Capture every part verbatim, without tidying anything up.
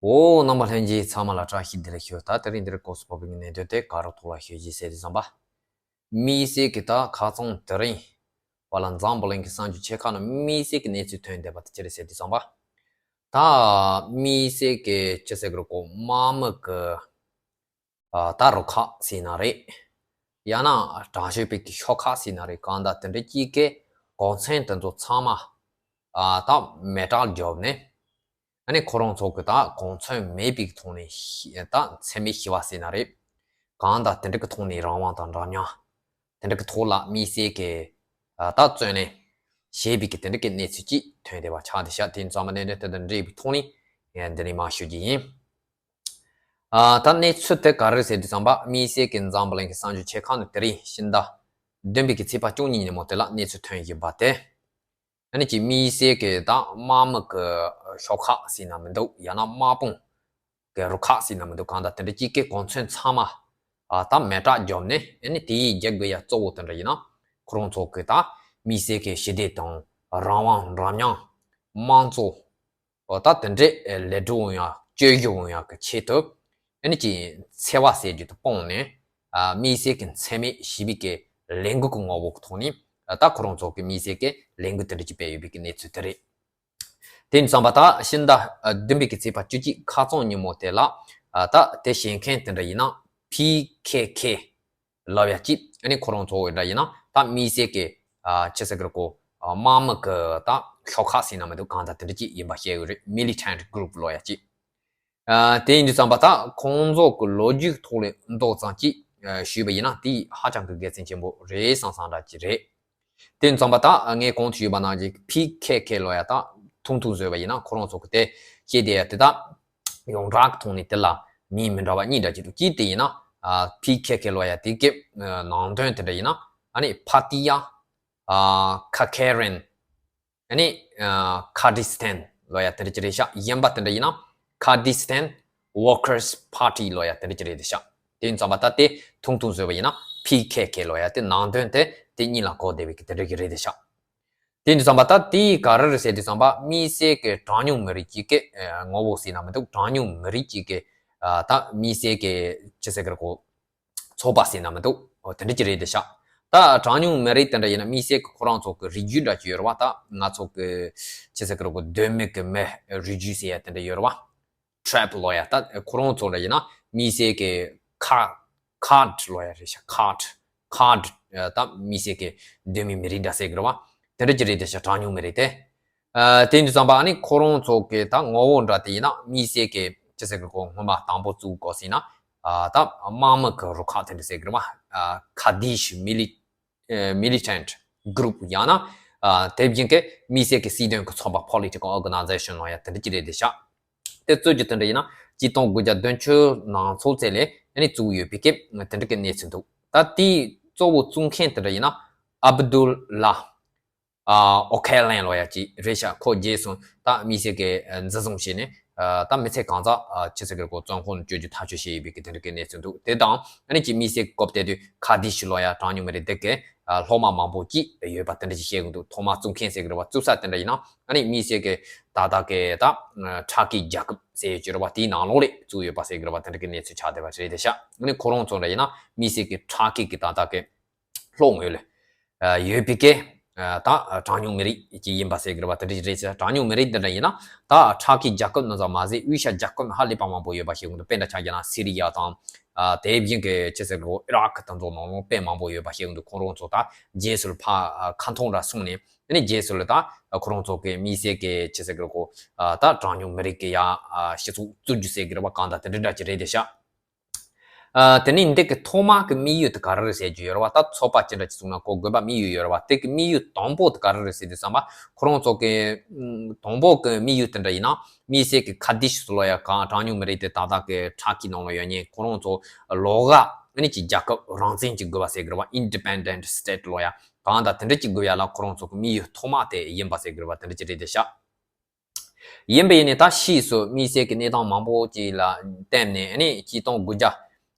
འོ། རྣམ་པ་ལྷན་རྒྱས་ཚང་མ་ལ་བཀྲ་ཤིས་བདེ་ལེགས་ཞུ། ད་དེ་རིང་འདིར་སྐོར་སུ་བབས་པའི་གནད་དོན་དེ་ག་རུ་ཐོག་ལ་ཞུ་རྒྱུ་ཟེར་དུས་ཙམ་པ། དམིགས་བསལ་གྱི་ད་ཁ་སང་དེ་རིང་བ་ལ་འཛམ་བུ་གླིང་གི་གསར་འགྱུར་ཆེ་ཁག་ནང་དམིགས་བསལ་གྱི་གནས་ཚུལ་ཐོན་བསྡད་པ་དེ་ཅི་རེད་ཟེར་དུས་ཙམ་པ། ད་དམིགས་བསལ་གྱི་ཅི་ཟེར་དགོས་རེད་གོ། དམག་མི་གི་ཨ་ད་རུ་ཁག་ཟེར་ན་རེད། ཡང་ན་དྲག་སྤྱོད་པའི་གི་ཤོག་ཁག་ཟེར་ན་རེད། གང་ལྟར་དེ་འདྲ་གཅིག་གིས་གོ་མཚོན་དེ་ཚོ་ཚང་མ་ཨ་ད་མེ་སྲེག་བརྒྱབ་ནས། ཨ་ནི་ཁོ་རང་ཚོ་གི་ད་གོ་མཚོན་མེད་པའི་ཐོག་ནས་ཤི- ད་འཚེ་མེད་ཞི་བ་ཟེར་ན་རེད། གང་ལྟར་དེ་འདྲ་གི་ཐོག་ནས་རང་དབང་དང་འདྲ་མཉམ། དེ་འདྲ་གི་ཐོག་ལ་དམིགས་བསལ་གྱི་ཨ་ད་བརྩོན་ལེན་བྱས་པའི་གི་དེ་འདྲ་གི་གནས་ཚུལ་ཅིག་ཐོན་བསྡད་པ་ཆགས་བསྡད་ཤག་དེ་ཙམ་པ་གནད་དོན་དེ་དང་འབྲེལ་བའི་ཐོག་ནས་ངས་འདི་ནས་མར་ཞུ་རྒྱུ་ཡིན། ཨ་ད་གནས་ཚུལ་དེ་ག་རེ་ཟེར་དུས་ཙམ་པ། དམིགས་བསལ་གྱི་འཛམ་བུ་གླིང་གི་གསར་འགྱུར་ཆེ་ཁག་ནང་དེ་རིང་ཕྱི་ཟླ་བདུན་པའི་གི་ཚེས་པ་བཅུ་གཉིས་ཉིན་མོ་དེ་ལ་གནས་ཚུལ་ཐོན་བཞིན་པ་དེ། ཨ་ནི་ཅིག་དམིགས་བསལ་གྱི་ད་དམག་མི་གི་ཤོག་ཁག་ཟེར་ན་མི་འདུག་ཡང་ན་དམག་དཔུང་གི་རུ་ཁག་ཟེར་ན་མི་འདུག་གང་ལྟར་དེ་འདྲ་གཅིག་གིས་གོ་མཚོན་ཚང་མ་ཨ་ད་མེ་སྲེག་བརྒྱབ་ནས། ཨ་ནི་དེའི་རྒྱབ་ཀྱི་ཡ་གཙོ་བོ་དེ་འདྲ་ཡིན་ན། ཁོ་རང་ཚོ་གི་ད་དམིགས་བསལ་གྱི་ཞི་བདེ་དང་རང་དབང་འདྲ་མཉམ། དམངས་གཙོ། ཨོ་ད་དེ་འདྲའི་ལས་སྒྲུབ་ཡང་སྤྱོད་རྒྱུ་ཡང་གི་ཆེད་དུ། ཨ་ནི་ཅིག་འཚེ་བ་ཟེར་རྒྱུ་དེ་སྤངས་ནས། ཨ་དམིགས་བསལ་གྱི་འཚེ་མེད་ཞི་བའི་གི་ལས་འགུལ་གྱི་ངོ་བོ་གི་ཐོག་ནས། ཨ་ད་ཁོ་རང་ཚོ་གི་དམིགས་བསལ་གྱི་ལས་འགུལ་དེ་འདྲ་ཅིག་སྤེལ་ཡོད་པའི་གི་གནས་ཚུལ་དེ་རེད། དེ་ཡིན་ཙམ་པ་ད་ཕྱི་ཟླ་ཨ་བདུན་པའི་གི་ཚེས་པ་བཅུ་གཅིག་ཁ་སང་ཉིན་མོ་དེ་ལ། ཨ་ད་དེ་བྱེད་མཁན་དེ་འདྲ་ཡིན་ན་ཕི་ཁེ་ཁེ་ལབ་ཡ་གཅིག་ཨ་ནི་ཁོ་རང་ཚོ་འདྲ་ཡིན་ན་ད་དམིགས་བསལ་གྱི་ཨ་ཅི་ཟེར་གི་རེད་གོ། ཨ་དམག་མི་གི་ད་ཤོག་ཁག་ཟེར་ན་མི་འདུག་གང་ལྟར་དེ་འདྲ་གཅིག་ཡིན་པ་བཤད་ཡོད་རེད། མི་ལི་ཊན་ཊི་གུ་རུབ་ལབ་ཡ་གཅིག་ཨ་དེ་ཡིན་དུས་ཙམ་པ་ད་ཁོང་ཚོ་གི་ལོ་རྒྱུས་ཐོག་ལ་མདོ་ཙམ་གཅིག་ཨ་ཞུས་པ་ཡིན་ན་དེ་ཧ་ཅང་གི་དགེ་མཚན་ཆེན་པོ་རེད་བསམ་བསམ་འདྲ་གཅིག་རེད། དེ་ཡིན་དུས་ཙམ་པ་ད་ངས་གོང་དུ་ཞུས་པ་ནང་བཞིན་ཕི་ཁེ་ཁེ་ལབ་ཡ་ད་ཐུང་ཐུང་བཟོས་པ་ཡིན་ན་ཁོ་རང་ཚོ་གི་དེ་བཤད་བསྡད་ཡ་དེ་ད་ཡོངས་གྲགས་ཀྱི་ཐོག་ནས་དེ་ལ་མིང་མི་འདྲ་བ་གཉིས་འདྲ་གཅིག་འདུག་གཅིག་དེ་ཡིན་ན་ཨ་ཕི་ཁེ་ཁེ་ལབ་ཡ་དེ་གི་ནང་དོན་དེ་འདྲ་ཡིན་ན། ཨ་ནི་ཕ་ཏི་ཡ། ཨ་ཁ་ཁེ་རན། ཨ་ནི་ཨ་ཁར་ཌི་སི་ཐན་ལབ་ཡ་དེ་འདྲ་ཅིག་རེད་ཤག་གཞན་པ་དེ་འདྲ་ཡིན་ན་Kurdistan Workers Party ལབ་ཡ་དེ་འདྲ་ཅིག་རེད་ཤག་དེ་ཡིན་ཙམ་པ་ད་དེ་ཐུང་ཐུང་བཟོས་པ་ཡིན་ན་ཕི་ཁེ་ཁེ་ལབ་ཡ་དེ་ནང་དོན་དེ་དེ་གཉིས་ལ་གོ་བདེ་བའི་གི་དེ་འདྲ་གི་རེད་ཤག་དེ་ཡིན་ཙམ་པ་ད་དེ་ག་རེ་རེད་ཟེར་དུས་ཙམ་པ་དམིགས་བསལ་གི་གྲངས་ཉུང་མི་རིགས་གཅིག་གི་ཨ་ངོ་བོ་ཟེར་ན་མི་འདུག་གྲངས་ཉུང་མི་རིགས་གཅིག་གི་ཨ་ད་དམིགས་བསལ་གི་ཅི་ཟེར་གི་རེད་གོ། ཚོགས་པ་ཟེར་ན་མི་འདུག་འོ་དེ་འདྲ་ཅིག་རེད་དེ་ཤག་ད་གྲངས་ཉུང་མི་རིགས་དེ་འདྲ་ཡིན་ན་དམིགས་བསལ་གྱི་ཁོ་རང་ཚོ་གི་རིགས་རྒྱུད་འདྲ་ཅིག་ཡོད་རེད་བ། ད་ང་ཚོ་གི་ཅི་ཟེར་གི་རེད་གོ། གདོད་མའི་གི་མི་རིགས་རྒྱུད་ཟེར་ཡ་དེ་འདྲ་ཡོད་རེད་བ། ཊའིབ་ལབ་ཡ་ད་ཁོ་རང་ཚོ་འདྲ་ཡིན་ན་དམིགས་བསལ་གྱི་ཁ- ཁར་ཌི་ལབ་ཡ་རེད་ཤག་ཁར་ཌི། ཁར་ཌི་ད་དམིགས་བསལ་གྱི་གདོད་མའི་མི་རིགས་འདྲ་ཟེར་གི་རེད་བ། དེ་འདྲ་ཅིག་རེད་དེ་ཤག་གྲངས་ཉུང་མི་རིགས་དེ། ཨ་དེ་ཡིན་དུས་ཙམ་པ་ཨ་ནི་ཁོ་རང་ཚོ་གི་ད་ངོ་བོ་འདྲ་དེ་ཡིན་ན་དམིགས་བསལ་གི་ཅི་ཟེར་གི་གོ། སྔོན་མ་དང་པོ་བཙུགས་གོ་ཟེར་ན་ཨ་ད་དམག་མི་གི་རུ་ཁག་དེ་འདྲ་ཟེར་གི་རེད་བ། ཨ་Kurdish mili- ཨ་militant group ཡང་ན་ཨ་དེ་བཞིན་གི་དམིགས་བསལ་གི་སྲིད་དོན་གི་ཚོགས་པ་political organization ལབ་ཡ་དེ་འདྲ་ཅིག་རེད་དེ་ཤག་དེ་གཙོ་རྒྱུ་དེ་འདྲ་ཡིན་ན་གཅིག་སྟོང་དགུ་བརྒྱ་བདུན་ཅུ་ནང་ཚོ་ཚད་ལས་ཨ་ནི་བཙུགས་ཡོད་པའི་སྐབས་དེ་འདྲ་གི་གནས་ཚུལ་འདུག་ད་དེའི་གཙོ་བོ་བཙུགས་མཁན་དེ་འདྲ་ཡིན་ན་ཨབ་དུ་ལ་ཨ་ཨོ་ཁེ་ལན་ལབ་ཡ་ཅིག་རེད་ཤག་ཁོ་རྗེས་སུ་ད་དམིགས་བསལ་གྱི་འཛིན་བཟུང་བྱས་ནས་ཨ་ད་མི་ཚེ་གང་ཟག་ཨ་ཅི་ཟེར་གི་རེད་གོ། བཙོན་ཁང་ནང་བཅུག་རྒྱུ་ཐག་གཅོད་བྱས་ཡོད་པའི་གི་དེ་འདྲ་གི་གནས་ཚུལ་འདུག་དེ་དང་ཨ་ནི་ཅིག་དམིགས་བསལ་གྱི་སྐབས་དེ་དུས་ཁར་ཌི་ཤི་ལབ་ཡ་གྲངས་ཉུང་མི་རིགས་དེ་གི་ཨ་སློབ་མ་མང་པོ་ཅིག་ཡོད་པ་དེ་འདྲ་ཅིག་བཤད་གི་འདུག་ཐོག་མར་བཙུགས་མཁན་ཟེར་གི་རེད་བ། བཙུགས་ས་དེ་འདྲ་ཡིན་ན་ཨ་ནི་དམིགས་བསལ་གྱི་ད་ལྟ་གི་ད་ཊར་ཀི་རྒྱལ་ཁབ་ཟེར་ཡོད་ཀྱི་རེད་བ། དེའི་ནང་ལོགས་ལ་བཙུགས་ཡོད་པ་ཟེར་གི་རེད་བ། དེ་འདྲ་གི་གནས་ཚུལ་ཆགས་བསྡད་པ་རེད་དེ་ཤག་ཨ་ནི་ཁོ་རང་ཚོ་འདྲ་ཡིན་ན་དམིགས་བསལ་གྱི་ཊར་ཀི་གི་ད་ལྟ་གི་ལྷོ་ངོས་ལ་ཡོད་པའི་གི་ད་གྲངས་ཉུང་མི་རིགས་ཅིག་ཡིན་པ་ཟེར་གི་རེད་བ། དེ་འདྲ་རེད་ཟེར། གྲངས་ཉུང་མི་རིགས་འདི་འདྲ་ཡིན་ན་ད་ཊར་ཀི་རྒྱལ་ཁབ་ནང་ཙམ་མ་ཟད་དབུས་ཤར་རྒྱལ་ཁབ་ནང་ཧ་ལས་པ་མང་པོ་ཡོད་པ་ཤེས་གི་འདུག་དཔེ་འདྲ་ཆ་བཞག་ན་སི་རི་ཡ་དང་དེ་བཞིན་གི་ཅི་ཟེར་གི་རེད་གོ། ཨི་རག་དེ་ཚོ་ནང་ལོགས་དཔེ་མང་པོ་ཡོད་པ་ཤེས་གི་འདུག་ཁོ་རང་ཚོ་ད་རྗེས་སུ་ལ་ཕར་ཁ་འཐོར་འདྲ་སོང་ནས་ཨ་ནི་རྗེས་སུ་ལ་ད་ཁོ་རང་ཚོ་གི་དམིགས་བསལ་གི་ཅི་ཟེར་གི་རེད་གོ། ད་གྲངས་ཉུང་མི་རིགས་གི་ཡ་སྤྱི་ཚོགས་བཙུགས་རྒྱུ་ཟེར་གི་རེད་བ། གང་ལྟར་དེ་འདྲ་འདྲ་ཅིག་རེད་དེ་ཤག་ཨ་དེ་ནས་འདི་གི་ཐོག་མ་གི་དམིགས་ཡུལ་དེ་ག་རེ་རེད་ཟེར་རྒྱུ་ཡོད་རེད་བ། ད་ཚོགས་པ་ཅི་འདྲ་ཅིག་བཙུགས་ན་ཁོ་དགོས་པ་དམིགས་ཡུལ་ཡོད་རེད་བ། དེ་གི་དམིགས་ཡུལ་དང་པོ་དེ་ག་རེ་རེད་ཟེར་དུས་ཙམ་པ་ཁོ་རང་ཚོ་གི་ཨམ་དང་པོ་གི་དམིགས་ཡུལ་དེ་འདྲ་ཡིན་ན་དམིགས་བསལ་གི་ཁར་ཌི་ཤི་ལབ་ཡ་གང་གྲངས་ཉུང་མི་རིགས་དེ་ད་ལྟ་གི་ཊར་ཀི་ནང་ལ་ཡོད་མཁན་ཁོ་རང་ཚོ་ལོགས་ཀ་ཨ་ནི་ཅིག་རྒྱལ་ཁབ་རང་བཙན་ཅིག་དགོས་པ་ཟེར་གི་རེད་བ། Independent State ལབ་ཡ་གང་ལྟར་དེ་འདྲ་ཅིག་དགོས་ཡ་ལ་ཁོ་རང་ཚོ་གི་དམིགས་ཡུལ་ཐོག་མ་དེ་ཡིན་པ་ཟེར་གི་རེད་བ། དེ་འདྲ་ཅིག་རེད་དེ་ཤག་ཡིན་པ་ཡིན་ནའི་ད་ཕྱིས་སུ་དམིགས་བསལ་གྱི་གནས་སྟངས་མང་པོ་ཅིག་ལ་བརྟེན་ནས་ཨ་ནི་གཅིག་སྟོང་དགུ་བརྒྱ་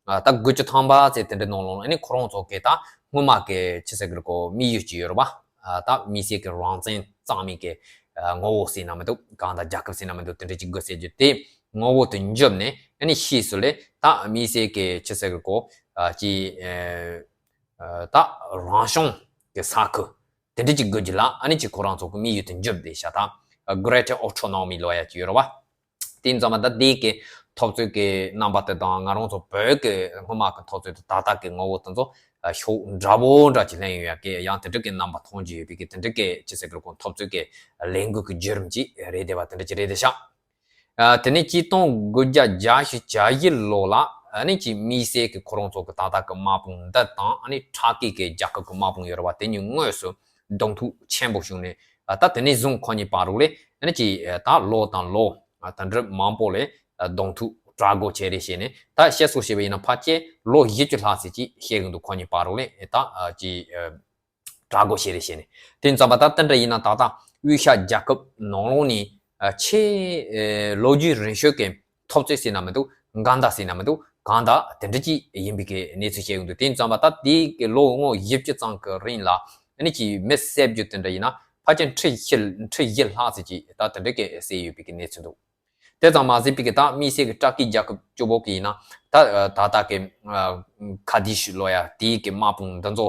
ཨ་ད་དགུ་བཅུ་ཐམ་པ་ཟེར་དེ་འདྲའི་ནང་ལོགས་ལ་ཨ་ནི་ཁོ་རང་ཚོ་གི་ད་སྔོན་མ་གི་ཅི་ཟེར་གི་རེད་གོ། དམིགས་ཡུལ་ཅིག་ཡོད་རེད་བ། ཨ་ད་དམིགས་བསལ་གྱི་རང་བཙན་གཙང་མའི་གི་ཨ་ངོ་བོ་ཟེར་ན་མི་འདུག་གང་ལྟར་རྒྱལ་ཁབ་ཟེར་ན་མི་འདུག་དེ་འདྲ་ཅིག་དགོས་ཟེར་རྒྱུ་དེ་ ངོ་བོ་དུ་འཇུབ་ནས་ཨ་ནི་ཤེས་སུ་ལས་ད་དམིགས་བསལ་གྱི་ཆི་ཟེར་གི་གོ་ཨ་ཅི་ཨ་ད་རང་བྱུང་གི་ས་ཁུལ་དེ་འདྲ་ཅིག་དགོས་ཀྱི་ལ་ཨ་ནི་ཅིག་ཁོ་རང་ཚོ་གི་དམིགས་ཡུལ་དུ་འཇུབ་བསྡད་ཤག་ད་Greater Autonomy ལོ་ཡ་ཅིག་ཡོད་རེད་བ། དེ་ཡིན་ཙང་མ་ད་དེའི་གི་འཐབ་རྩོད་ཀྱི་རྣམ་པ་དེ་དང་ང་རང་ཚོ་བོད་ཀྱི་སྔོན་མ་གི་འཐབ་རྩོད་དེ་ད་ལྟ་གི་ངོ་བོ་དེ་ཚོ་ཕྱོགས་འདྲ་པོ་འདྲ་ཅིག་ལེན་ཡོད་ཡ་གི་ཡང་དེ་འདྲ་གི་རྣམ་པ་མཐོང་རྒྱུ་ཡོད་པའི་གི་དེ་འདྲ་གི་ཅི་ཟེར་གི་གོ་འཐབ་རྩོད་ཀྱི་ལས་འགུལ་གྱི་བརྒྱུད་རིམ་ཅིག་རེད་བསྡད་པ་དེ་འདྲ་ཅིག་རེད་བསྡད་ཤག་ཨ་དེ་ནས་གཅིག་སྟོང་དགུ་བརྒྱ་གྱ་བཞི་གྱ་བཞི་ལོ་ལ་ཨ་ནི་ཅིག་དམིགས་བསལ་གྱི་ཁོ་རང་ཚོ་གི་ད་ལྟ་གི་དམག་དཔུང་འདི་དང་ཨ་ནི་ཁྲ་ཀི་གི་རྒྱལ་ཁབ་ཀྱི་དམག་དཔུང་ཡོད་རེད་བ། དེ་གཉིས་དངོས་སུ་གདོང་ཐུག་ཆེན་པོ་བྱུང་ནས་ཨ་ད་དེ་ནས་བཟུང་ཁོ་གཉིས་བར་རུ་ལས་ཨ་ནི་ཅིག་ད་ལོ་དང་ལོ་ཨ་ད་འདྲ་མང་པོ་ལས་ཨ་གདོང་ཐུག་གྲ་སྒོ་བྱས་རེ་བྱས་ནས་ད་བཤད་སྲོལ་བྱས་པ་ཡིན་ན་ཕལ་ཆེར་ལོ་བཞི་བཅུ་ལྷག་ཙམ་ཅིག་བཤད་གི་འདུག་ཁོ་གཉིས་བར་རུ་ལས་ཨ་ད་ཨ་ཅིག་ཨ། གྲ་སྒོ་བྱས་རེ་བྱས་ནས། དེ་ཙམ་པ་ད་དེ་འདྲ་ཡིན་ན་ད་ལྟ་དབུས་ཤར་རྒྱལ་ཁབ་ནང་ལོགས་ནས་ཨ་ཆེས་ཨེ་ལོ་རྒྱུས་རིང་ཤོས་ཀྱི་འཐབ་རྩོད་ཟེར་ན་མི་འདུག་འགལ་ཟླ་ཟེར་ན་མི་འདུག་གང་ལྟར་དེ་འདྲ་ཅིག་ཡིན་པའི་གི་གནས་ཚུལ་བཤད་ཡོང་འདུག་དེ་ཙམ་པ་ད་དེའི་གི་ལོ་ངོ་བཞི་བཅུ་ཙམ་གི་རིང་ལ་ཨ་ནི་ཅིག་མི་བསད་རྒྱུ་དེ་འདྲ་ཡིན་ན་ཕལ་ཆེར་ཁྲི་བཞི་ཁྲི་བཞི་ལྷག་ཙམ་ཅིག་ད་དེ་འདྲ་གི་བསད་ཡོད་པའི་གི་གནས་ཚུལ་འདུག་དེ་ཙམ་མ་ཟད་པའི་གི་ད་དམིགས་བསལ་གྱི་ཏྲ་ཀི་རྒྱལ་ཁབ་གཅིག་པོ་གི་ཡིན་ན་ད་ད་ལྟ་གི་ཁ་དི་ཤི་ལོ་ཡ་དེའི་གི་དམག་དཔུང་འདི་ཚོ་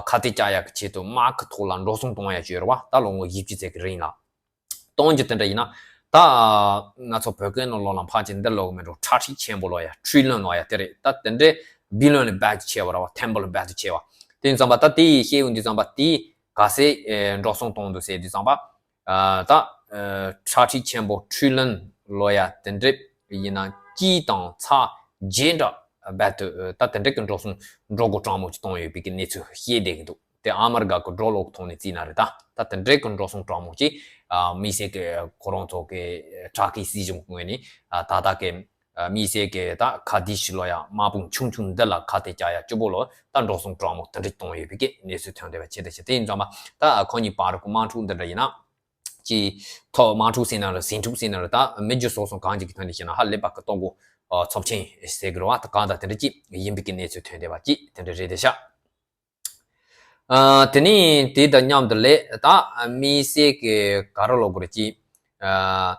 ཁ་གཏད་བཅག་ཡག་གི་ཆེད་དུ་དམག་གི་ཐོག་ལ་འགྲོ་སོང་གཏོང་ཡ་ཅིག་ཡོད་རེད་བ། ད་ལོ་ངོ་བཞི་བཅུ་ཙམ་གི་རིང་ལ་གཏོང་རྒྱུ་དེ་འདྲ་ཡིན་ན་ད་ང་ཚོ་བོད་སྐད་ནང་ལོགས་ལ་ཕལ་ཆེར་འདི་ལོག་མེད་འགྲོ་ཁྲ་ཁྲིག་ཆེན་པོ་ལོ་ཡ་ཁྲི་ལོན་ལོ་ཡ་དེ་རེད། ད་དེ་འདྲའི་བི་ལོན་ལ་བེད་ཆེ་བ་རེད་བ། ཐེན་པོ་ལ་བེད་ཆེ་བ་དེ་ཡིན་ཙམ་པ་ད་དེ་ཡི་ཤེས་ཡོང་དུས་ཙམ་པ་དེ་ག་སེ་འགྲོ་སོང་གཏོང་འདུག་ཟེར་དུས་ཙམ་པ། ད་ཁྲ་ཁྲིག་ཆེན་པོ་ཁྲི་ལོན་ལོ་ཡ་དེ་འདྲ་ཡིན་ན་སྤྱི་དང་ཚ་རྗེས་འདྲ་རྦད་དེ་ད་དེ་འདྲ་གི་འགྲོ་སོང་འགྲོ་སྒོ་གྲང་མོ་ཅིག་གཏོང་ཡོད་པའི་གི་གནས་ཚུལ་བཤད་བསྡད་ཀྱི་འདུག་དེ་ཨ་མི་རི་ཀ་གི་ཌོ་ལར་ཐོག་ནས་བརྩིས་ན་རེད། ད་ད་དེ་འདྲ་གི་འགྲོ་སོང་གྲང་མོ་ཅིག་དམིགས་བསལ་གི་ཁོ་རང་ཚོ་གི་ཁྲ་ཁི་སྲིད་གཞུང་གི་ངོས་ནས་ད་ལྟ་གི་དམིགས་བསལ་གི་ད་ཁ་དི་ཤི་ལོ་ཡ་དམག་དཔུང་ཆུང་ཆུང་འདི་ལ་ཁ་གཏད་བཅག་ཡ་གཅིག་པོ་ལོ་ད་འགྲོ་སོང་གྲང་མོ་དེ་འདྲ་གཏོང་ཡོད་པའི་གི་གནས་ཚུལ་ཐོན་བསྡད་པ་བྱས་ཏེ་བྱས་དེ་ཡིན་ཙང་མ་ད་ཁོ་གཉིས་བར་རུ་གི་དམག་འཁྲུག་འདི་འདྲ་ཡིན་ན། ཅིག་ཐོག་དམག་འཁྲུག་ཟེར་ན་རེད། ཟིང་འཁྲུག་ཟེར་ན་རེད། ད་མི་རྒྱུ་སོ་སོ་གང་ཅིག་གི་ཐོག་ནས་བཤད་ན་ཧ་ལས་པ་གི་ལྟོ་གོ་ཚབས་ཆེན་ཟེར་གི་རེད་བ། ད་གང་ལྟར་དེ་འདྲ་ཅིག་ཡིན་པའི་གི་གནས་ཚུལ་ཐོན་བསྡད་པ་ཅིག་དེ་འདྲ་རེད་དེ་ཤག་ཨ་དེ་ནས་དེ་དང་མཉམ་དུ་ལས་ད་དམིགས་བསལ་གི་ག་རེ་ལབ་དགོས་རེད་ཅིག་ཨ་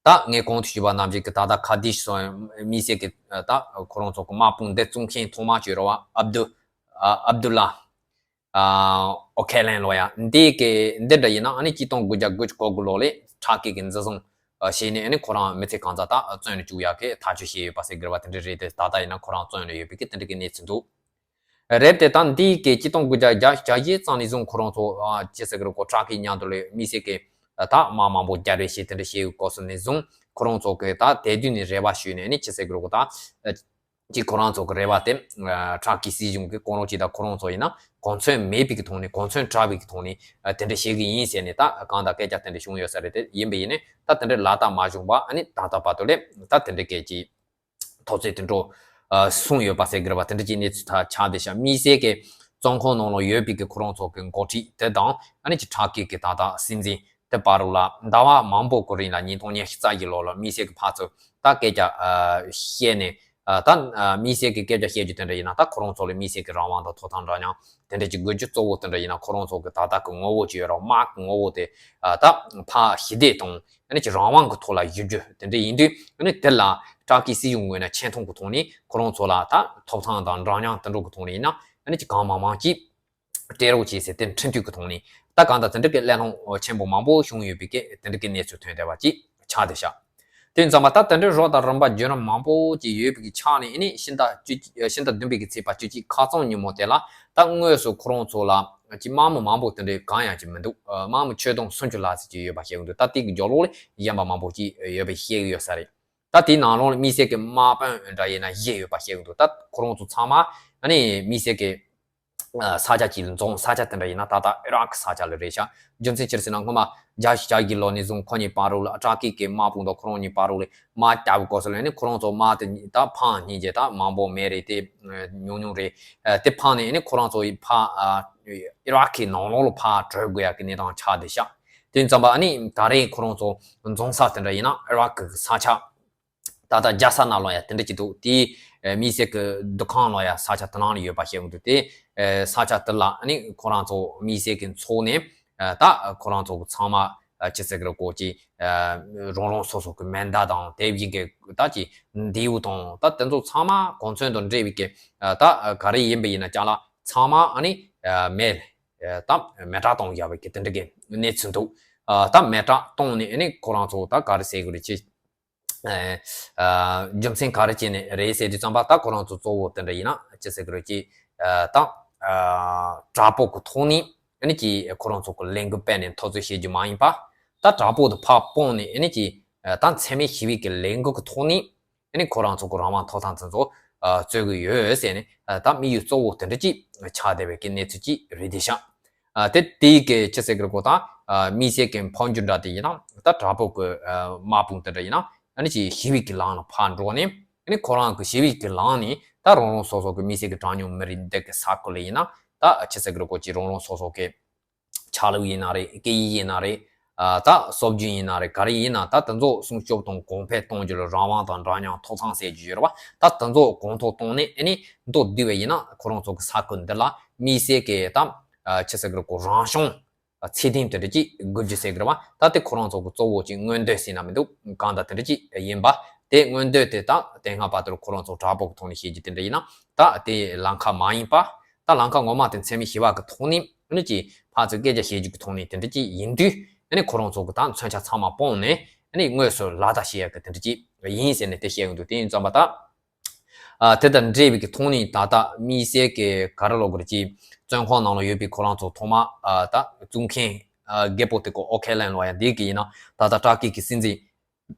ད་ངས་གོང་དུ་ཞུས་པ་ནང་བཞིན་གི་ད་ལྟ་ཁ་དི་ཤི་སོང་དམིགས་བསལ་གི་ད་ཁོ་རང་ཚོ་གི་དམག་དཔུང་འདི་བཙོང་མཁན་ཐོག་མ་ཅིག་རེད་བ། ཨབ་དུ་ཨ་ཨབ་དུ་ལ། ཨོ་ཁེ་ལན་ལོ་ཡ། འདི་གི་འདི་འདྲ་ཡིན་ན་ཨ་ནི་གཅིག་སྟོང་དགུ་བརྒྱ་དགུ་བཅུ་གོ་དགུ་ལོ་ལས་ཁྲ་ཀི་གི་འཛིན་བཟུང་བྱས་ནས་ཨ་ནི་ཁོ་རང་མི་ཚེ་གང་ཚ་ད་བཙོན་ནས་བཅུག་ཡག་གི་ཐག་གཅོད་བྱས་ཡོད་པ་ཟེར་གི་རེད་བ། དེ་འདྲ་རེད་དེ་ད་ལྟ་ཡིན་ན་ཁོ་རང་བཙོན་ནས་ཡོད་པའི་གི་དེ་འདྲ་གི་གནས་ཚུལ་འདུག་རེད་དེ་ད་འདི་གི་གཅིག་སྟོང་དགུ་བརྒྱ་བརྒྱད་ཅུ་གྱ་བཞི་ཙམ་ནས་བཟུང་ཁོ་རང་ཚོ་ཅི་ཟེར་གི་རེད་གོ་ཁྲ་ཀི་མཉམ་དུ་ལས་དམིགས་བསལ་གི་ད་དམག་མང་པོ་རྒྱག་རེས་བྱས་དེ་འདྲ་བྱས་ཡོད་སྐབས་སུ་ནས་བཟུང་ཁོ་རང་ཚོ་གི་ད་དེ་དུས་ནས་རེ་བ་ཞུས་ནས་ཨ་ནི་ཅི་ཟེར་གི་རེད་གོ་ད། ཅིག་ཁོ་རང་ཚོ་གི་རེ་བ་དེ་ཁྲ་ཀི་སྲིད་གཞུང་གི་གོང་རོགས་ཅིག་དང་ཁོ་རང་ཚོ་ཡིན་ན་གོ་མཚོན་མེད་པའི་གི་ཐོག་ནས་གོ་མཚོན་བྲལ་བའི་གི་ཐོག་ནས་དེ་འདྲ་བྱེད་གི་ཡིན་ཟེར་ནས་ད་གང་ལྟར་སྐད་ཆ་དེ་འདྲ་བྱུང་ཡོད་ས་རེད། དེ་ཡིན་པ་ཡིན་ནས་ད་དེ་འདྲ་ལག་བསྟར་མ་བྱུང་བ་ཨ་ནི་ད་ལྟ་བར་དུ་ལས་ད་དེ་འདྲ་སྐད་ཀྱི་ཐོབ་ཚད་དེ་འགྲོ་སོང་ཡོད་པ་ཟེར་གི་རེད་བ། དེ་འདྲ་ཅིག་གནས་ཚུལ་ད་ཆགས་བསྡད་ཤག་དམིགས་བསལ་གི་བཙོན་ཁང་ནང་ལ་ཡོད་པའི་གི་ཁོ་རང་ཚོ་གི་འགོ་ཁྲིད་དེ་དང་ཨ་ནི་ཅིག་ཁྲ་ཀི་གི་ད་ལྟ་སྲིད་འཛིན། དེ་བར་རུ་ལ་ཟླ་བ་མང་པོ་གི་རིང་ལ་ཉིས་སྟོང་ཉི་ཤུ་རྩ་བཞི་ལོ་ལ་དམིགས་བསལ་གྱི་ཕར་ཚུར་ད་སྐད་ཆ་བཤད་ནས་ད་དམིགས་བསལ་གྱི་སྐད་ཆ་བཤད་རྒྱུ་དེ་འདྲ་ཡིན་ན་ད་ཁོ་རང་ཚོ་ལ་དམིགས་བསལ་གྱི་རང་དབང་དང་ཐོབ་ཐང་འདྲ་མཉམ་དེ་འདྲ་ཅིག་དགོས་རྒྱུ་གཙོ་བོ་དེ་འདྲ་ཡིན་ན་ཁོ་རང་ཚོ་གི་ད་ལྟ་གི་ངོ་བོ་ཅིག་ཡོད་ར་དམག་གི་ངོ་བོ་དེ་ད་ཕར་ཞི་བདེ་དང་ཨ་ནི་ཅིག་རང་དབང་གི་ཐོག་ལ་བཞུགས་རྒྱུ་དེ་འདྲ་ཡིན་དུས་ཨ་ནི་དེ་ལ་ཏྲ་ཀི་སྲིད་གཞུང་ངོས་ནས་ཆེ་མཐོང་གི་ཐོག་ནས་ཁོ་རང་ཚོ་ལ་ད་ཐོབ་ཐང་དང་འདྲ་མཉམ་དེ་འདྲ་གི་ཐོག་ནས་ཡིན་ན་ཨ་ནི་ཅིག་གང་མང་མང་ཅིག་སྤྲད་རོགས་བྱས་ཟེར་དེ་འཕྲིན་ཐུང་གི་ཐོག་ནས་ད་གང་ལྟར་དེ་འདྲ་གི་གླེང་སློང་ཆེན་པོ་མང་པོ་བྱུང་ཡོད་པའི་སྐད་དེ་འདྲ་གི་གནས་ཚུལ་ཐོན་བསྡད་པ་ཅིག་ཆགས་བསྡད་ཤག་དེ་ཙམ་པ་ད་དེ་འདྲའི་རོགས་དང་རིམ་པ་བརྒྱུད་རིམ་མང་པོ་ཅིག་ཡོད་པའི་ཆ་ནས་ཨ་ནི་ཕྱི་ཟླ་བཅུ་ཕྱི་ཟླ་བདུན་པའི་གི་ཚེས་པ་བཅུ་གཅིག་ཁ་རྩང་ཉིན་མོ་དེ་ལ་ད་དངོས་སུ་ཁོ་རང་ཚོ་ལ་ཅིག་དམག་མི་མང་པོ་དེ་འདྲའི་གང་ཡང་ཅིག་མི་འདུག་དམག་མི་ཁྱོན་བསྡོམས་སུམ་ཅུ་ལྷག་ཙམ་ཅིག་ཡོད་པ་བཤད་ཀྱི་འདུག་ད་དེ་གི་རྒྱབ་ལོགས་ལ་གཞན་པ་མང་པོ་ཅིག་ཡོད་པ་བཤད་ཀྱི་ཡོད་ས་རེད། ད་དེའི་ནང་ལོགས་ལ་དམིགས་བསལ་གྱི་དམག་དཔོན་འདྲ་ཡིན་ན་བཞི་ཡོད་པ་བཤད་ཀྱི་འདུག་ད་ཁོ་རང་ཚོ་ཚང་མ་ཨ་ནི་དམིགས་བསལ་གྱི་ས་ཆ་གཅིག་ལ་འཛོམས། ས་ཆ་དེ་འདྲ་ཡིན་ན་ད་ལྟ་ཨི་རག་གི་ས་ཆ་ལ་རེད་ཤག་རྒྱུ་མཚན་ཅི་རེད་ཟེར་ན་སྔོན་མ་བརྒྱད་ཅུ་གྱ་དགུ་ལོ་ནས་བཟུང་ཁོ་གཉིས་བར་རུ་ལ་ཏྲ་ཀི་གི་དམག་དཔུང་དང་ཁོ་རང་གཉིས་བར་རུ་ལ་དམག་རྒྱག་པའི་སྐབས་སུ་ལ་ནི་ཁོ་རང་ཚོ་དམག་དེ་ད་འཕངས་ཉིན་རྗེས་ད་མང་པོ་མེད་རེད། དེ་ཉུང་ཉུང་རེད། དེ་འཕངས་ནས་ནི་ཁོ་རང་ཚོ་ཕར་ཨི་རག་གི་ནང་ལོགས་ལ་ཕར་བྲོས་དགོས་ཡག་གི་གནས་སྟངས་ཆགས་བསྡད་ཤག་དེ་ཙམ་པ་ཨ་ནི་ད་རེས་ཁོ་རང་ཚོ་འཛོམས་ས་དེ་འདྲ་ཡིན་ན་ཨི་རག་གི་ས་ཆ། ད་ལྟ་རྒྱལ་ས་ནང་ལོགས་ཡ་དེ་འདྲ་ཅིག་འདུག་དེའི་དམིགས་བསལ་གྱི་འདུ་ཁང་ལོགས་ཡ་ས་ཆ་དེ་ནང་ལ་ཡོད་པ་བཤད་ཀྱི་འདུག་དེ་ས་ཆ་དེ་ལ་ནི་ཁོ་རང་ཚོ་དམིགས་བསལ་གྱི་འཚོགས་ནས་ད་ཁོ་རང་ཚོ་ཚང་མ་ ཨ་ཅི་ཟེར་གི་རེད་གོ་ཅི། ཨ་རང་རང་སོ་སོ་གི་མེ་མདའ་དང་དེ་བཞིན་གི་ད་ཅི་མདེའུ་དང་ད་དེ་ཚོ་ཚང་མ་གོ་མཚོན་དང་འབྲེལ་བའི་གི་ཨ་ད་ག་རེ་ཡིན་པ་ཡིན་ན་ཅང་ལ་ཚང་མ་ཨ་ནི་ཨ་མེ་ཨ་ད་མེ་སྲེག་གཏོང་བཞག་པའི་གི་དེ་འདྲ་གི་གནས་ཚུལ་འདུག་ཨ་ད་མེ་སྲེག་གཏོང་ནས་ཨ་ནི་ཁོ་རང་ཚོ་ད་ག་རེ་ཟེར་གི་རེད་ཅི། ཨ་ཨ་རྒྱུ་མཚན་ག་རེ་བྱས་ནས་རེད་ཟེར་དུས་ཙམ་པ་ད་ཁོ་རང་ཚོ་གཙོ་བོ་དེ་འདྲ་ཡིན་ན་ཅི་ཟེར་གི་རེད་ཅི། ཨ་ད་ཨ་དྲག་པོ་གི་ཐོག་ནས་ཨ་ནི་ཅི་ཁོ་རང་ཚོ་གི་ལས་འགུལ་སྤེལ་ནས་འཐབ་རྩོད་བྱེད་རྒྱུ་མ་ཡིན་པ། ད་དྲག་པོ་དེ་ཕར་སྤུངས་ནས་ཨ་ནི་ཅི་ཨ་ད་འཚེ་མེད་ཞི་བའི་གི་ལས་འགུལ་གི་ཐོག་ནས་ཨ་ནི་ཁོ་རང་ཚོ་གི་རང་དབང་ཐོབ་ཐང་དེ་ཚོ་ཨ་རྩོད་གི་ཡོད་ཟེར་ནས་ཨ་ད་དམིགས་ཡུལ་གཙོ་བོ་དེ་འདྲ་ཅིག་ཆགས་བསྡད་པའི་གི་གནས་ཚུལ་ཅིག་རེད་དེ་ཤག་ཨ་དེ་དེའི་གི་ཅི་ཟེར་གི་རེད་གོ་ད་ཨ་དམིགས་བསལ་གི་འཕོ་འགྱུར་འདྲ་དེ་ཡིན་ན་ད་དྲག་པོ་གི་ཨ་དམག་དཔུང་དེ་འདྲ་ཡིན་ན་ཨ་ནི་ཅིག་ཞི་བའི་གི་ལམ་ལ་ཕར་འགྲོ་ནས་ཨ་ནི་ཁོ་རང་གི་ཞི་བའི་གི་ལམ་ནས་ད་རང་རང་སོ་སོ་གི་དམིགས་བསལ་གི་གྲངས་ཉུང་མི་རིགས་འདི་གི་ས་ཁུལ་ལ་ཡིན་ན་ད་ཅི་ཟེར་གི་རེད་གོ་ཅིག་རང་རང་སོ་སོ་གི་ཆ་ལུགས་ཡིན་ན་རེད། སྐད་ཡིག་ཡིན་ན་རེད། ཨ་ད་སྲོལ་རྒྱུན་ཡིན་ན་རེད། ག་རེ་ཡིན་ན་ད་དེ་ཚོ་སྲུང་སྐྱོབ་དང་གོང་འཕེལ་གཏོང་རྒྱུ་ལ་རང་དབང་དང་འདྲ་མཉམ་ཐོབ་ཐང་ཟེར་རྒྱུ་ཡོད་རེད་བ། ད་དེ་ཚོ་གོང་མཐོར་གཏོང་ནས་ཨ་ནི་མདོར་བསྡུས་པ་ཡིན་ན་ཁོ་རང་ཚོ་གི་ས་ཁུལ་འདི་ལ་དམིགས་བསལ་གི་ད་ཨ་ཆི་ཟེར་གི་རེད་གོ་རང་བྱུང་ཚད་ལྡན་དེ་འདྲ་ཅིག་དགོས་རྒྱུ་ཟེར་གི་རེད་བ། ད་དེ་ཁོ་རང་ཚོ་གི་གཙོ་བོ་ཅིག་མངོན་འདོད་ཟེར་ན་མི་འདུག་གང་ལྟར་དེ་འདྲ་ཅིག་ཡིན་པ། དེ་མངོན་འདོད་དེ་ད་དེ་སྔ་བར་དུ་ཁོ་རང་ཚོ་དྲག་པོ་གི་ཐོག་ནས་བཤད་རྒྱུ་དེ་འདྲ་ཡིན་ན་ད་དེ་ལམ་ཁ་མ་ཡིན་པ། ད་ལམ་ཁ་ངོ་མ་དེ་འཚེ་མེད་ཞི་བ་གི་ཐོག་ནས་ཨ་ནི་ཅིག་ཕར་ཚུར་སྐད་ཆ་བཤད་རྒྱུ་གི་ཐོག་ནས་དེ་འདྲ་ཅིག་ཡིན་དུས་ཨ་ནི་ཁོ་རང་ཚོ་གི་ད་མཚོན་ཆ་ཚང་མ་སྤུངས་ནས་ཨ་ནི་དངོས་སུ་ལག་བསྟར་བྱེད་ཡག་གི་དེ་འདྲ་ཅིག་ཡིན་ཟེར་ནས་དེ་བཤད་ཡོང་དུས་དེ་ཡིན་ཙམ་པ་ད། ཨ་དེ་དང་འབྲེལ་བའི་གི་ཐོག་ནས་ད་ལྟ་དམིགས་བསལ་གི་ག་རེ་ལབ་དགོས་རེད་ཅིག་བཙོན་ཁང་ནང་ལ་ཡོད་པའི་ཁོ་རང་ཚོ་ཐོག་མ་ཨ་ད་བཙོན་མཁན་ཨ་རྒད་པོ་དེ་གི་ཨོ་ཁེ་ལན་ལབ་ཡ་འདི་གི་ཡིན་ན་ད་ལྟ་ཏྲ་ཀི་གི་སྲིད་འཛིན་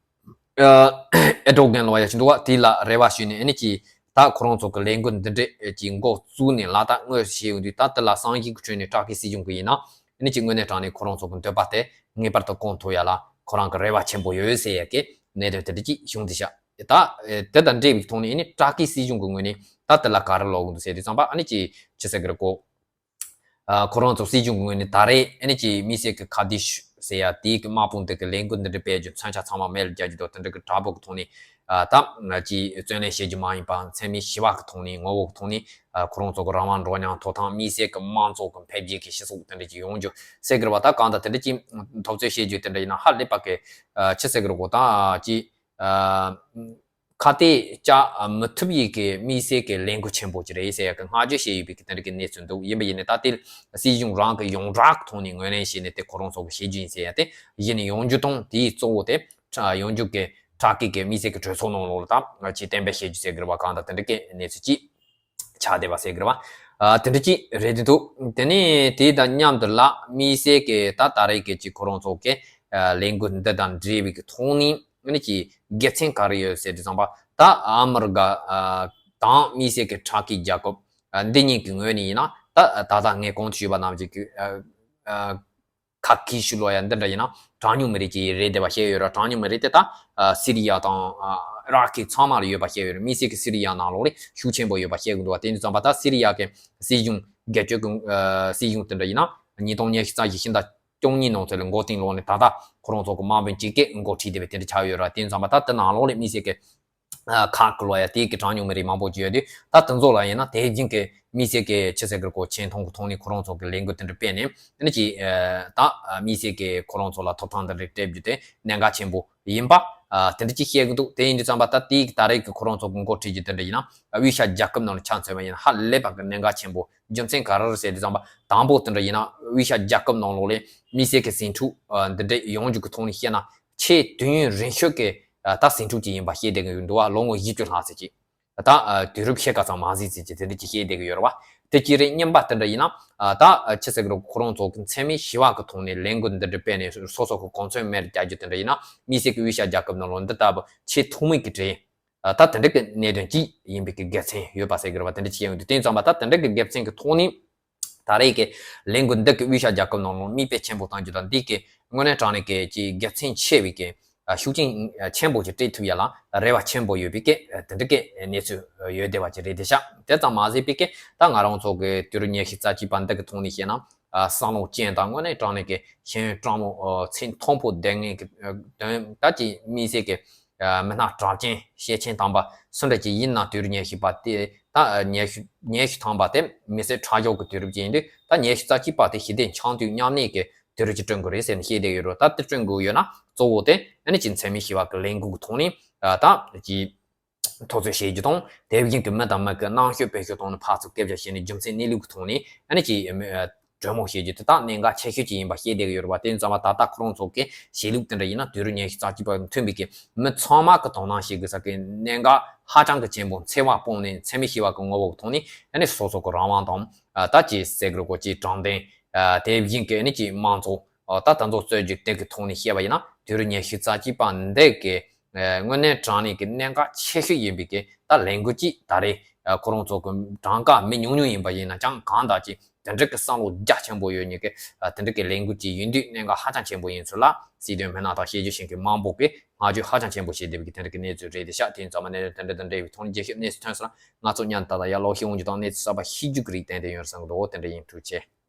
ཨེར་ཌོ་གན་ལབ་ཡ་ཅིག་འདུག་བ། དེ་ལ་རེ་བ་ཞུས་ནས་ཨ་ནི་ཅིག་ད་ཁོ་རང་ཚོ་གི་ལས་འགུལ་འདི་འདྲ་ཅིག་འགོ་བཙུགས་ནས་ལག་བསྟར་དངོས་སུ་བྱས་ཡོང་དུས་ད་དེ་ལ་བསམ་གཞིག་གི་ཁྲོད་ནས་ཏྲ་ཀི་སྲིད་གཞུང་གི་ཡིན་ན་ཨ་ནི་ཅིག་དངོས་གནས་དྲང་གནས་ཁོ་རང་ཚོ་གི་འདོད་པ་དེ་ངེས་པར་དུ་སྐོང་ཐུབ་ཡ་ལ་ཁོ་རང་གི་རེ་བ་ཆེན་པོ་ཡོད་ཟེར་ཡ་གི་གནད་དོན་དེ་འདྲ་ཅིག་བྱུང་འདི་ཤག་ད་དེ་དང་འབྲེལ་བའི་ཐོག་ནས་ཨ་ནི་ཏྲ་ཀི་སྲིད་གཞུང་གི་ངོས་ནས་ད་དེ་ལ་ག་རེ་ལབ་གི་འདུག་ཟེར་དུས་ཙམ་པ་ཨ་ནི་ཅིག་ཅི་ཟེར་གི་རེད་གོ་ཨ་ཁོ་རང་ཚོ་སྲིད་གཞུང་གི་ངོས་ནས་ད་རེས་ཨ་ནི་ཅིག་དམིགས་བསལ་གྱི་ཁ་བརྡའི་ཤུ་ཟེར་ཡ་དེའི་གི་དམག་དཔུང་དེ་གི་ལས་འགུལ་འདི་འདྲ་སྤེལ་རྒྱུ་མཚོན་ཆ་ཚང་མ་མེད་ལ་རྒྱག་རྒྱུ་དང་དེ་འདྲ་གི་དྲག་པོ་གི་ཐོག་ནས་ཨ་ད་ཅིག་བརྩོན་ལེན་བྱེད་རྒྱུ་མ་ཡིན་པ་འཚེ་མེད་ཞི་བ་གི་ཐོག་ནས་ངོ་བོ་གི་ཐོག་ནས་ཨ་ཁོ་རང་ཚོ་གི་རང་དབང་འགྲོ་མྱོང་ཐོབ་ཐང་དམིགས་བསལ་གྱི་དམངས་གཙོ་གི་འཕེལ་རྒྱས་ཀྱི་སྤྱི་ཚོགས་དེ་འདྲ་ཅིག་ཡོང་རྒྱུ་ཟེར་གི་རེད་བ། ད་གང་ལྟར་དེ་འདྲ་ཅིག་འཐབ་རྩོད་བྱེད་རྒྱུ་དེ་འདྲ་ཡིན་ན་ཧ་ལས་པ་གི་ཨ་ཅི་ཟེར་གི་རེད་གོ་ད་ཅིག་ཨ། ཁ་གཏད་བཅག་མི་ཐུབ་ཡས་ཀྱི་དམིགས་བསལ་གྱི་ལས་འགུལ་ཆེན་པོ་ཅིག་རེད་ཟེར་ཡ་གི་བསྔགས་བརྗོད་བྱས་ཡོད་པའི་གི་དེ་འདྲ་གི་གནས་ཚུལ་འདུག་ཡིན་པ་ཡིན་ནའི་ད་ལྟའི་སྲིད་གཞུང་རང་གི་ཡོངས་གྲགས་ཀྱི་ཐོག་ནས་ངོས་ལེན་བྱས་ནས་དེ་ཁོ་རང་ཚོ་གི་བྱེད་རྒྱུ་ཡིན་ཟེར་ཡ་དེ་གཞི་ནས་ཡོང་རྒྱུ་དང་དེའི་གཙོ་བོ་དེ་ཡོང་རྒྱུ་གི་ཏྲ་ཀི་གི་དམིགས་བསལ་གྱི་གྲོས་ཚོགས་ནང་ལོགས་ལ་ད་ཅིག་གཏན་འབེབས་བྱེད་རྒྱུ་ཟེར་གི་རེད་བ། གང་ལྟར་དེ་འདྲ་གི་གནས་ཚུལ་ཅིག་ཆགས་བསྡད་པ་ཟེར་གི་རེད་བ། ཨ་དེ་འདྲ་ཅིག་རེད་དེ་འདུག་དེ་ནས་དེ་དང་མཉམ་དུ་ལ་དམིགས་བསལ་གྱི་ད་ད་རེས་ཀྱི་ཅིག་ཁོ་རང་ཚོ་གི་ཨ་ལས་འགུལ་འདི་དང་འབྲེལ་བའི་གི་ཐོག་ནས་ཨ་ནི་ཅིག་དགེ་མཚན་ག་རེ་ཡོད་ཟེར་དུས་ཙམ་པ་ད་ཨ་མི་རི་ཀ་ཨ་དང་དམིགས་བསལ་གྱི་ཕྲ་ཁའི་རྒྱལ་ཁབ་ཨ་འདི་གཉིས་ཀྱི་ངོས་ནས་ཡིན་ན་ད་ད་ལྟ་ངས་གོང་དུ་ཞུས་པ་ནང་བཞིན་གྱི་ཨ་ཨ་ཁ་ཁི་ཤུ་ལོ་ཡ་འདི་འདྲ་ཡིན་ན་གྲངས་ཉུང་མི་རིགས་ཀྱི་རེད་བསྡད་པ་བཤད་ཡོད་ར། གྲངས་ཉུང་མི་རིགས་དེ་ད་ཨ་སི་རི་ཡ་དང་ཨ་ཨི་རག་གི་ཚང་མ་ལ་ཡོད་པ་བཤད་ཡོད་ར། དམིགས་བསལ་གྱི་སི་རི་ཡ་ནང་ལོགས་ལ་ཤུགས་ཆེན་པོ་ཡོད་པ་བཤད་གི་འདུག་བ། དེ་ཡིན་དུས་ཙམ་པ་ད་སི་རི་ཡ་གི་སྲིད་གཞུང་སྒེར་གཅོད་ཀྱི་ཨ་སྲིད་གཞུང་དེ་འདྲ་ཡིན་ན་ཉིས་སྟོང་ཉི་ཤུ་རྩ་བཞི་ཕྱི་ཟླ་བཅུ་གཉིས་ནང་ཚུད་ལ་མགོ་རྟིང་སློག་ནས་ད་ལྟ་ཁོ་རང་ཚོ་གི་དམག་དཔོན་གཅིག་གིས་འགོ་ཁྲིད་བསྡད་པའི་དེ་འདྲ་ཆགས་ཡོད་ར། དེ་ཡིན་དུས་ཙམ་པ་ད་དེ་ནང་ལོགས་ལ་དམིགས་བསལ་གྱི་ཨ་ཁ་ཁུ་ལོ་ཡ་དེ་གི་གྲངས་ཉུང་མི་རིགས་མང་པོ་ཅིག་ཡོད་དུས་ད་དེ་ཚོ་ལ་ཡིན་ན་དེ་རྒྱུན་གྱི་དམིགས་བསལ་གྱི་ཆི་ཟེར་གི་གོ་ཆེ་མཐོང་གི་ཐོག་ནས་ཁོ་རང་ཚོ་གི་ལས་འགུལ་དེ་འདྲ་སྤེལ་ནས་ཨ་ནི་ཅིག་ཨ་ད་དམིགས་བསལ་གྱི་ཁོ་རང་ཚོ་ལ་ཐོབ་ཐང་དེ་འདྲ་སྤྲད་རྒྱུ་དེ་གནད་འགག་ཆེན་པོ་ཡིན་པ་ཨ་དེ་འདྲ་ཅིག་བཤད་གི་འདུག་དེ་ཡིན་དུས་ཙམ་པ་ད་དེ་གི་ད་རེས་ཀྱི་ཁོ་རང་ཚོ་གི་འགོ་ཁྲིད་རྒྱུ་དེ་འདྲ་ཡིན་ན་དབུས་ཤར་རྒྱལ་ཁབ་ནང་ལ་ཆ་མཚོན་པ་ཡིན་ན་ཧ་ལས་པ་གི་གནད་འགག་ཆེན་པོ། རྒྱུ་མཚན་ག་རེ་རེད་ཟེར་དུས་ཙམ་པ་དང་པོ་དེ་འདྲ་ཡིན་ན་དབུས་ཤར་རྒྱལ་ཁབ་ནང་ལོགས་ལ་དམིགས་བསལ་གྱི་ཟིང་འཁྲུག་འདི་འདྲ་ཡོང་རྒྱུ་གི་ཐོག་ནས་བཤད་ན་ཆེས་དུས་ཡུན་རིང་ཤོས་ཀྱི་ད་ཟིང་འཁྲུག་ཅིག་ཡིན་པ་བཤད་བསྡད་ཀྱི་ཡོད་འདུག་བ། ལོ་ངོ་བཞི་བཅུ་ལྷག་ཙམ་ཅིག་ད་དུས་རབས་ཕྱེད་ཀ་ཙམ་མ་ཟིན་ཙམ་ཅིག་དེ་འདྲ་ཅིག་བཤད་བསྡད་ཀྱི་ཡོད་རེད་བ། དེ་གཅིག་རེད། གཉིས་པ་དེ་འདྲ་ཡིན་ན་ད་ཆི་ཟེར་གི་རེད། ཁོ་རང་ཚོ་གི་འཚེ་མེད་ཞི་བ་གི་ཐོག་ནས་ལས་འགུལ་འདི་འདྲ་སྤེལ་ནས་སོ་སོ་གི་གོ་མཚོན་མེད་རྒྱག་རྒྱུ་དེ་འདྲ་ཡིན་ན་དམིགས་བསལ་གྱི་དབུས་ཤར་རྒྱལ་ཁབ་ནང་ལོགས་འདི་ལྟ་བུ་ཆེས་ཐུང་མིན་གྱི་གྲས་ད་དེ་འདྲ་གི་གནད་དོན་གཅིག་ཡིན་པའི་གི་དགེ་མཚན་ཡོད་པ་ཟེར་གི་རེད་བ། དེ་འདྲ་ཅིག་ཡོང་དུས་དེ་ཙམ་པ་ད་དེ་འདྲ་གི་དགེ་མཚན་གི་ཐོག་ནས་ད་རེས་ཀྱི་ལས་འགུལ་འདི་གི་དབུས་ཤར་རྒྱལ་ཁབ་ནང་ལོགས་མིག་དཔེ་ཆེན་པོ་གཏང་རྒྱུ་དང་འདི་གི་དངོས་གནས་དྲང་གནས་ཀྱི་ཅིག་དགེ་མཚན་ཆེ་བའི་གི་ཤུགས་རྐྱེན་ཆེན་པོ་ཅིག་སྤྲད་ཐུབ་ཡ་ལ་རེ་བ་ཆེན་པོ་ཡོད་པའི་གི་དེ་འདྲ་གི་གནས་ཚུལ་ཡོད་བསྡད་པ་ཅིག་རེད་དེ་ཤག་དེ་ཙམ་མ་ཟད་པའི་གི་ད་ང་རང་ཚོ་གི་དུས་རབས་ཉི་ཤུ་རྩ་གཅིག་པ་འདི་གི་ཐོག་ནས་བཤད་ན་བསམ་བློ་ཅན་དང་དངོས་གནས་དྲང་གནས་ཀྱི་ཤེས་ཡོན་སྤྲང་མོ་ཚད་མཐོན་པོ་ལྡན་མཁན་གྱི་དོན་དག་ཅིག་དམིགས་བསལ་གྱི་མི་སྣ་གྲགས་ཅན་ཤེས་ཅན་དམ་པ་སུ་འདྲ་ཅིག་ཡིན་ན་དུས་རབས་ཉི་ཤུ་པ་དེ་ད་ཉི་ཤུ་ཉི་ཤུ་ཐམ་པ་དེ་མི་སེར་ཁྲག་སྦྱོར་གྱི་དུས་རབས་ཅིག་ཡིན་དུས་ད་ཉི་ཤུ་རྩ་གཅིག་པ་དེ་ཞི་བདེ་འཆམ་མཐུན་མཉམ་གནས་ཀྱི་ དེ་རུ་ཅིག་བསྐྲུན་དགོས་རེད་ཟེར་ནས་བཤད་བསྡད་ཡོད་རེད། ད་དེ་བསྐྲུན་དགོས་ཡོད་ན་གཙོ་བོ་དེ་ཨ་ནི་ཅིག་འཚེ་མེད་ཞི་བ་གི་ལས་འགུལ་གི་ཐོག་ནས་ད་ཅིག་ཐུབ་ཚོད་བྱེད་རྒྱུ་དང་། དེ་བཞིན་གྱི་མི་དང་མི་གི་རྣམ་དཔྱོད་དཔེ་ཤོད་ཐོག་ནས་ཕར་ཚུར་སྐད་ཆ་བཤད་ནས་རྒྱུ་མཚན་གནས་ལུགས་ཀྱི་ཐོག་ནས་ཨ་ནི་ཅིག་གྲོས་མོལ་བྱེད་རྒྱུ་དེ་དག་གནད་འགག་ཆེ་ཤོས་ཅིག་ཡིན་པ་ཤེས་བསྡད་ཀྱི་ཡོད་རེད་པ། དེ་ཙམ་པ་ད་ལྟ་ཁོ་རང་ཚོ་གི་བྱེད་ལུགས་དེ་འདྲ་ཡིན་ན་དུས་རབས་ཉི་ཤུ་རྩ་གཅིག་པ་མཐུན་པའི་གི་མི་ཚང་མ་གི་དོ་སྣང་བྱེད་དགོས་ས་གི་གནད་འགག་ཧ་ཅང་གི་ཆེན་པོ། འཚེ་བ་སྤངས་ནས་འཚེ་མེད་ཞི་བ་གི་ངོ་བོ་གི་ཐོག་ནས་ཨ་ནི་སོ་སོ་གི་རང་དབང་དང་། ད་ཅིག་ཟེར་དགོས་རེད་གོ། ཅིག་དྲང་བདེན། དེ་བཞིན་གི་ཨ་ནི་ཅིག་དམངས་གཙོ། ད་ད་ཚོ་རྩོད་རྒྱུ་དེ་གི་ཐོག་ནས་བཤད་པ་ཡིན་ན་དུས་རབས་ཉི་ཤུ་རྩ་གཅིག་པ་འདི་གི་དངོས་གནས་དྲང་གནས་ཀྱི་གནད་འགག་ཆེ་ཤོས་ཡིན་པའི་གི་ད་ལས་འགུལ་ཅིག་ད་རེས་ཁོ་རང་ཚོ་གི་གྲངས་ཀ་མི་ཉུང་ཉུང་ཡིན་པ་ཡིན་ན་ཅང་གང་ལྟར་ཅིག་དེ་འདྲ་གི་བསམ་བློ་རྒྱ་ཆེན་པོ་ཡོད་མཁན་གི་དེ་འདྲ་གི་ལས་འགུལ་ཅིག་ཡིན་དུས་གནད་འགག་ཧ་ཅང་ཆེན་པོ་ཡིན་ཚུལ་ལ་སྲིད་དོན་མི་སྣ་དང་དཔྱད་བརྗོད་བྱེད་མཁན་མང་པོ་གིས་བསྔགས་བརྗོད་ཧ་ཅང་ཆེན་པོ་བྱེད་བསྡད་པའི་གི་དེ་འདྲ་གི་གནས་ཚུལ་རེད་དེ་ཤག་དེ་ཡིན་ཙང་མ་གནས་ཚུལ་དེ་འདྲ་དེ་འདྲ་ཡོད་པའི་ཐོག་ནས་རྒྱས་བཤད་གནས་ཚུལ་ཐོན་སོང་ན་ང་ཚོ་ཉན་ད་ལྟ་ཡར་ལོག་ཤེས་འོང་རྒྱུ་དང་གནས་ཚུལ་གསར་པ་ཤེས་རྒྱུ་གི་རིགས་ཏན་ཏན་ཡོང་བསམ་གི་འདུག་དེ་འདྲ་ཡིན། ཐུགས་རྗེ་ཆེ།